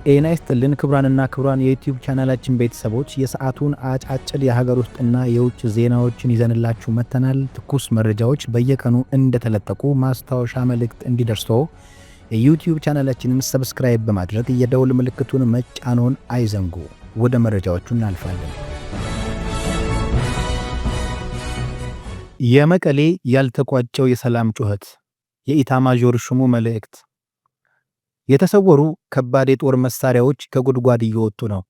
ጤና ይስጥልን ክቡራንና ክቡራን የዩቲዩብ ቻናላችን ቤተሰቦች፣ የሰዓቱን አጫጭር የሀገር ውስጥና የውጭ ዜናዎችን ይዘንላችሁ መጥተናል። ትኩስ መረጃዎች በየቀኑ እንደተለቀቁ ማስታወሻ መልእክት እንዲደርሶ የዩቲዩብ ቻናላችንን subscribe በማድረግ የደውል ምልክቱን መጫኖን አይዘንጉ። ወደ መረጃዎቹ እናልፋለን። የመቀሌ ያልተቋጨው የሰላም ጩኸት፣ የኢታማዦር ሹሙ መልእክት። የተሰወሩ ከባድ የጦር መሳሪያዎች ከጉድጓድ እየወጡ ነው።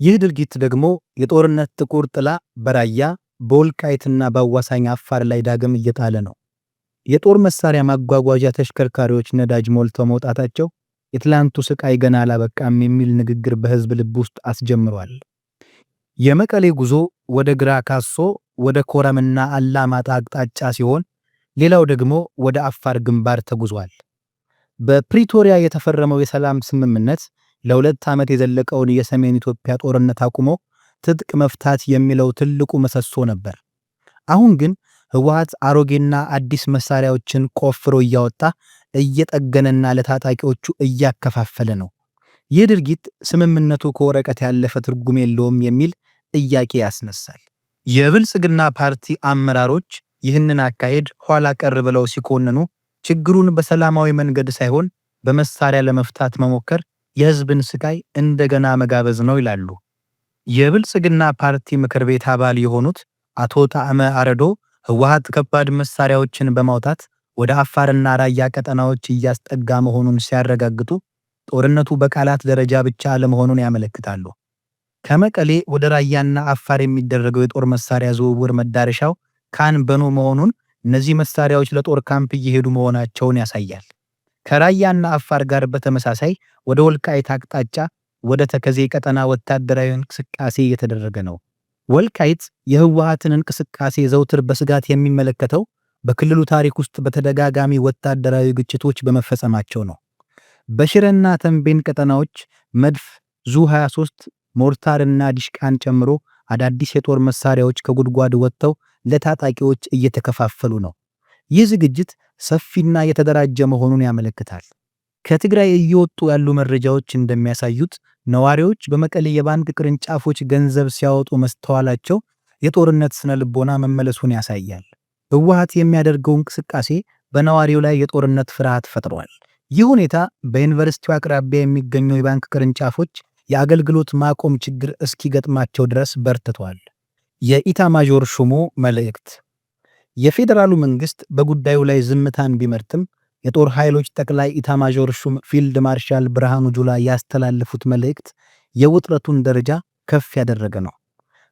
ይህ ድርጊት ደግሞ የጦርነት ጥቁር ጥላ በራያ፣ በወልቃይትና በአዋሳኝ አፋር ላይ ዳግም እየጣለ ነው። የጦር መሳሪያ ማጓጓዣ ተሽከርካሪዎች ነዳጅ ሞልተው መውጣታቸው የትላንቱ ስቃይ ገና አላበቃም የሚል ንግግር በህዝብ ልብ ውስጥ አስጀምሯል። የመቀሌ ጉዞ ወደ ግራ ካሶ፣ ወደ ኮረምና አላማጣ አቅጣጫ ሲሆን፣ ሌላው ደግሞ ወደ አፋር ግንባር ተጉዟል። በፕሪቶሪያ የተፈረመው የሰላም ስምምነት ለ2 ዓመት የዘለቀውን የሰሜን ኢትዮጵያ ጦርነት አቁሞ ትጥቅ መፍታት የሚለው ትልቁ ምሰሶ ነበር። አሁን ግን ህወሓት አሮጌና አዲስ መሳሪያዎችን ቆፍሮ እያወጣ፣ እየጠገነና ለታጣቂዎቹ እያከፋፈለ ነው። ይህ ድርጊት ስምምነቱ ከወረቀት ያለፈ ትርጉም የለውም የሚል ጥያቄ ያስነሳል። የብልጽግና ፓርቲ አመራሮች ይህንን አካሄድ ኋላ ቀር ብለው ሲኮንኑ፣ ችግሩን በሰላማዊ መንገድ ሳይሆን በመሳሪያ ለመፍታት መሞከር የህዝብን ስቃይ እንደገና መጋበዝ ነው ይላሉ። የብልጽግና ፓርቲ ምክር ቤት አባል የሆኑት አቶ ጣዕመ አረዶ ህወሓት ከባድ መሳሪያዎችን በማውጣት ወደ አፋርና ራያ ቀጠናዎች እያስጠጋ መሆኑን ሲያረጋግጡ፣ ጦርነቱ በቃላት ደረጃ ብቻ አለመሆኑን ያመለክታሉ። ከመቀሌ ወደ ራያና አፋር የሚደረገው የጦር መሳሪያ ዝውውር መዳረሻው ካን በኖ መሆኑን፣ እነዚህ መሳሪያዎች ለጦር ካምፕ እየሄዱ መሆናቸውን ያሳያል። ከራያና አፋር ጋር በተመሳሳይ ወደ ወልቃይት አቅጣጫ ወደ ተከዜ ቀጠና ወታደራዊ እንቅስቃሴ እየተደረገ ነው። ወልቃይት የህወሓትን እንቅስቃሴ ዘውትር በስጋት የሚመለከተው በክልሉ ታሪክ ውስጥ በተደጋጋሚ ወታደራዊ ግጭቶች በመፈጸማቸው ነው። በሽረና ተንቤን ቀጠናዎች መድፍ፣ ዙ 23፣ ሞርታርና ዲሽቃን ጨምሮ አዳዲስ የጦር መሳሪያዎች ከጉድጓድ ወጥተው ለታጣቂዎች እየተከፋፈሉ ነው። ይህ ዝግጅት ሰፊና የተደራጀ መሆኑን ያመለክታል። ከትግራይ እየወጡ ያሉ መረጃዎች እንደሚያሳዩት ነዋሪዎች በመቀሌ የባንክ ቅርንጫፎች ገንዘብ ሲያወጡ መስተዋላቸው የጦርነት ስነ ልቦና መመለሱን ያሳያል። ህወሓት የሚያደርገው እንቅስቃሴ በነዋሪው ላይ የጦርነት ፍርሃት ፈጥሯል። ይህ ሁኔታ በዩኒቨርሲቲው አቅራቢያ የሚገኙ የባንክ ቅርንጫፎች የአገልግሎት ማቆም ችግር እስኪገጥማቸው ድረስ በርትቷል። የኢታማዦር ሹሙ መልእክት። የፌዴራሉ መንግስት በጉዳዩ ላይ ዝምታን ቢመርጥም፣ የጦር ኃይሎች ጠቅላይ ኢታማዦር ሹም ፊልድ ማርሻል ብርሃኑ ጁላ ያስተላለፉት መልእክት የውጥረቱን ደረጃ ከፍ ያደረገ ነው።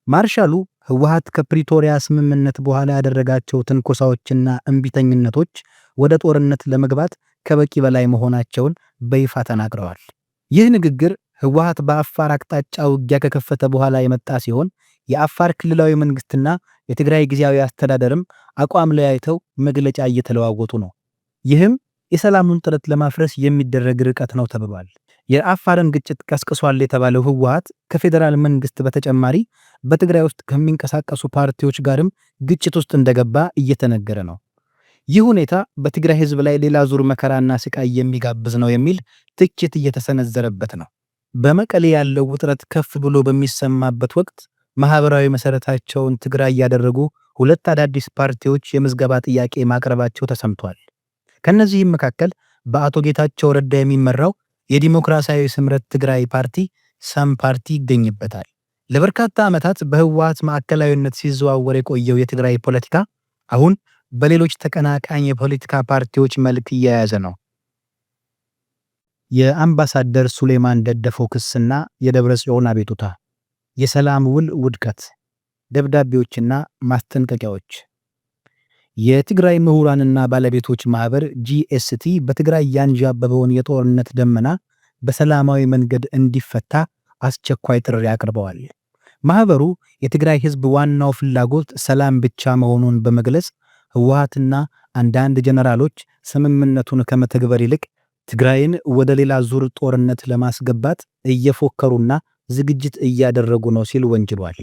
ማርሻሉ ህወሓት ከፕሪቶሪያ ስምምነት በኋላ ያደረጋቸው ትንኮሳዎችና እምቢተኝነቶች ወደ ጦርነት ለመግባት ከበቂ በላይ መሆናቸውን በይፋ ተናግረዋል። ይህ ንግግር ህወሓት በአፋር አቅጣጫ ውጊያ ከከፈተ በኋላ የመጣ ሲሆን፣ የአፋር ክልላዊ መንግስትና የትግራይ ጊዜያዊ አስተዳደርም አቋም ለያይተው መግለጫ እየተለዋወጡ ነው። ይህም የሰላሙን ጥረት ለማፍረስ የሚደረግ ርቀት ነው ተብሏል። የአፋርን ግጭት ቀስቅሷል የተባለው ህወሓት ከፌዴራል መንግስት በተጨማሪ በትግራይ ውስጥ ከሚንቀሳቀሱ ፓርቲዎች ጋርም ግጭት ውስጥ እንደገባ እየተነገረ ነው። ይህ ሁኔታ በትግራይ ህዝብ ላይ ሌላ ዙር መከራና ስቃይ የሚጋብዝ ነው የሚል ትችት እየተሰነዘረበት ነው። በመቀሌ ያለው ውጥረት ከፍ ብሎ በሚሰማበት ወቅት ማህበራዊ መሰረታቸውን ትግራይ ያደረጉ ሁለት አዳዲስ ፓርቲዎች የምዝገባ ጥያቄ ማቅረባቸው ተሰምቷል። ከነዚህም መካከል በአቶ ጌታቸው ረዳ የሚመራው የዲሞክራሲያዊ ስምረት ትግራይ ፓርቲ ሰም ፓርቲ ይገኝበታል። ለበርካታ ዓመታት በህወሓት ማዕከላዊነት ሲዘዋወር የቆየው የትግራይ ፖለቲካ አሁን በሌሎች ተቀናቃኝ የፖለቲካ ፓርቲዎች መልክ እየያዘ ነው። የአምባሳደር ሱሌማን ደደፎ ክስና የደብረ ጽዮን አቤቱታ፣ የሰላም ውል ውድቀት፣ ደብዳቤዎችና ማስጠንቀቂያዎች። የትግራይ ምሁራንና ባለቤቶች ማህበር GST በትግራይ ያንዣበበውን የጦርነት ደመና በሰላማዊ መንገድ እንዲፈታ አስቸኳይ ጥሪ አቅርበዋል። ማህበሩ የትግራይ ህዝብ ዋናው ፍላጎት ሰላም ብቻ መሆኑን በመግለጽ፣ ህወሓትና አንዳንድ ጀነራሎች ስምምነቱን ከመተግበር ይልቅ ትግራይን ወደ ሌላ ዙር ጦርነት ለማስገባት እየፎከሩና ዝግጅት እያደረጉ ነው ሲል ወንጅሏል።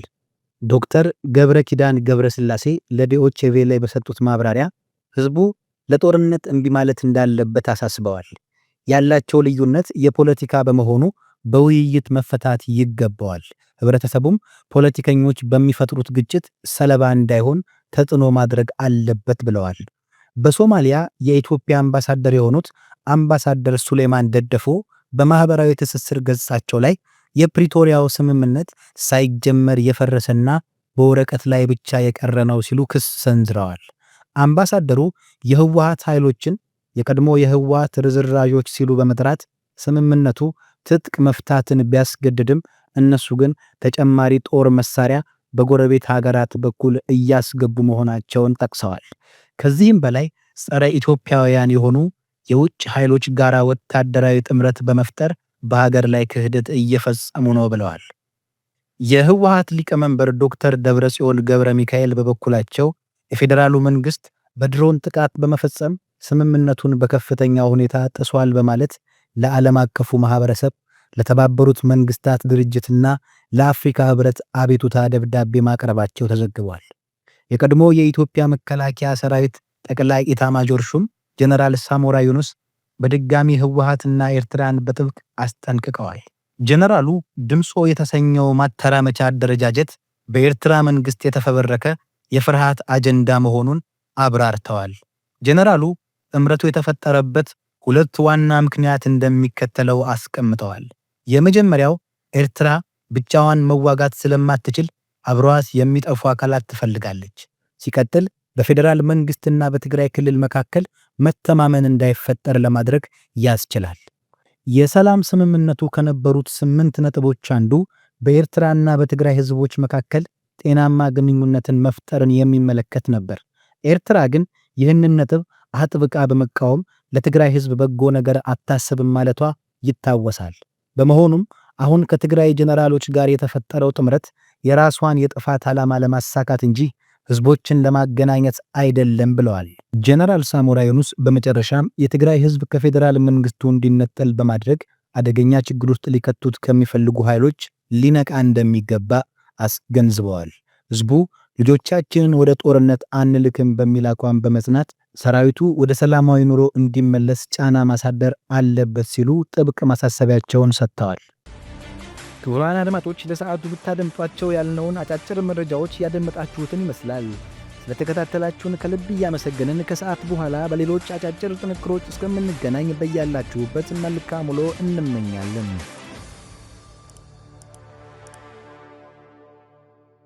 ዶክተር ገብረ ኪዳን ገብረ ስላሴ ለዶይቼ ቬለ በሰጡት ማብራሪያ ህዝቡ ለጦርነት እምቢ ማለት እንዳለበት አሳስበዋል። ያላቸው ልዩነት የፖለቲካ በመሆኑ በውይይት መፈታት ይገባዋል። ህብረተሰቡም ፖለቲከኞች በሚፈጥሩት ግጭት ሰለባ እንዳይሆን ተጽዕኖ ማድረግ አለበት ብለዋል። በሶማሊያ የኢትዮጵያ አምባሳደር የሆኑት አምባሳደር ሱሌማን ደደፎ በማህበራዊ ትስስር ገጻቸው ላይ የፕሪቶሪያው ስምምነት ሳይጀመር የፈረሰና በወረቀት ላይ ብቻ የቀረ ነው ሲሉ ክስ ሰንዝረዋል። አምባሳደሩ የህወሓት ኃይሎችን የቀድሞ የህወሓት ርዝራዦች ሲሉ በመጥራት ስምምነቱ ትጥቅ መፍታትን ቢያስገድድም እነሱ ግን ተጨማሪ ጦር መሳሪያ በጎረቤት ሀገራት በኩል እያስገቡ መሆናቸውን ጠቅሰዋል። ከዚህም በላይ ጸረ ኢትዮጵያውያን የሆኑ የውጭ ኃይሎች ጋራ ወታደራዊ ጥምረት በመፍጠር በሀገር ላይ ክህደት እየፈጸሙ ነው ብለዋል። የህወሓት ሊቀመንበር ዶክተር ደብረጽዮን ገብረ ሚካኤል በበኩላቸው የፌዴራሉ መንግስት በድሮን ጥቃት በመፈጸም ስምምነቱን በከፍተኛ ሁኔታ ጥሷል በማለት ለዓለም አቀፉ ማህበረሰብ፣ ለተባበሩት መንግስታት ድርጅትና ለአፍሪካ ህብረት አቤቱታ ደብዳቤ ማቅረባቸው ተዘግቧል። የቀድሞ የኢትዮጵያ መከላከያ ሰራዊት ጠቅላይ ኢታማጆር ሹም ጀነራል ሳሞራ ዩኑስ በድጋሚ ህወሓትና ኤርትራን በጥብቅ አስጠንቅቀዋል። ጀነራሉ ድምፆ የተሰኘው ማተራመቻ አደረጃጀት በኤርትራ መንግስት የተፈበረከ የፍርሃት አጀንዳ መሆኑን አብራርተዋል። ጀነራሉ ጥምረቱ የተፈጠረበት ሁለት ዋና ምክንያት እንደሚከተለው አስቀምጠዋል። የመጀመሪያው ኤርትራ ብቻዋን መዋጋት ስለማትችል አብረዋት የሚጠፉ አካላት ትፈልጋለች። ሲቀጥል በፌዴራል መንግስትና በትግራይ ክልል መካከል መተማመን እንዳይፈጠር ለማድረግ ያስችላል። የሰላም ስምምነቱ ከነበሩት 8 ነጥቦች አንዱ በኤርትራና በትግራይ ህዝቦች መካከል ጤናማ ግንኙነትን መፍጠርን የሚመለከት ነበር። ኤርትራ ግን ይህንን ነጥብ አጥብቃ በመቃወም ለትግራይ ህዝብ በጎ ነገር አታስብም ማለቷ ይታወሳል። በመሆኑም አሁን ከትግራይ ጀነራሎች ጋር የተፈጠረው ጥምረት የራሷን የጥፋት ዓላማ ለማሳካት እንጂ ህዝቦችን ለማገናኘት አይደለም ብለዋል። ጀነራል ሳሞራ የኑስ በመጨረሻም የትግራይ ህዝብ ከፌዴራል መንግስቱ እንዲነጠል በማድረግ አደገኛ ችግር ውስጥ ሊከቱት ከሚፈልጉ ኃይሎች ሊነቃ እንደሚገባ አስገንዝበዋል። ህዝቡ ልጆቻችንን ወደ ጦርነት አንልክም በሚል አቋም በመጽናት ሰራዊቱ ወደ ሰላማዊ ኑሮ እንዲመለስ ጫና ማሳደር አለበት ሲሉ ጥብቅ ማሳሰቢያቸውን ሰጥተዋል። ክቡራን አድማጮች፣ ለሰዓቱ ብታደምጧቸው ያልነውን አጫጭር መረጃዎች ያደመጣችሁትን ይመስላል። ስለተከታተላችሁን ከልብ እያመሰገንን ከሰዓት በኋላ በሌሎች አጫጭር ጥንቅሮች እስከምንገናኝ በያላችሁበት መልካም ውሎ እንመኛለን።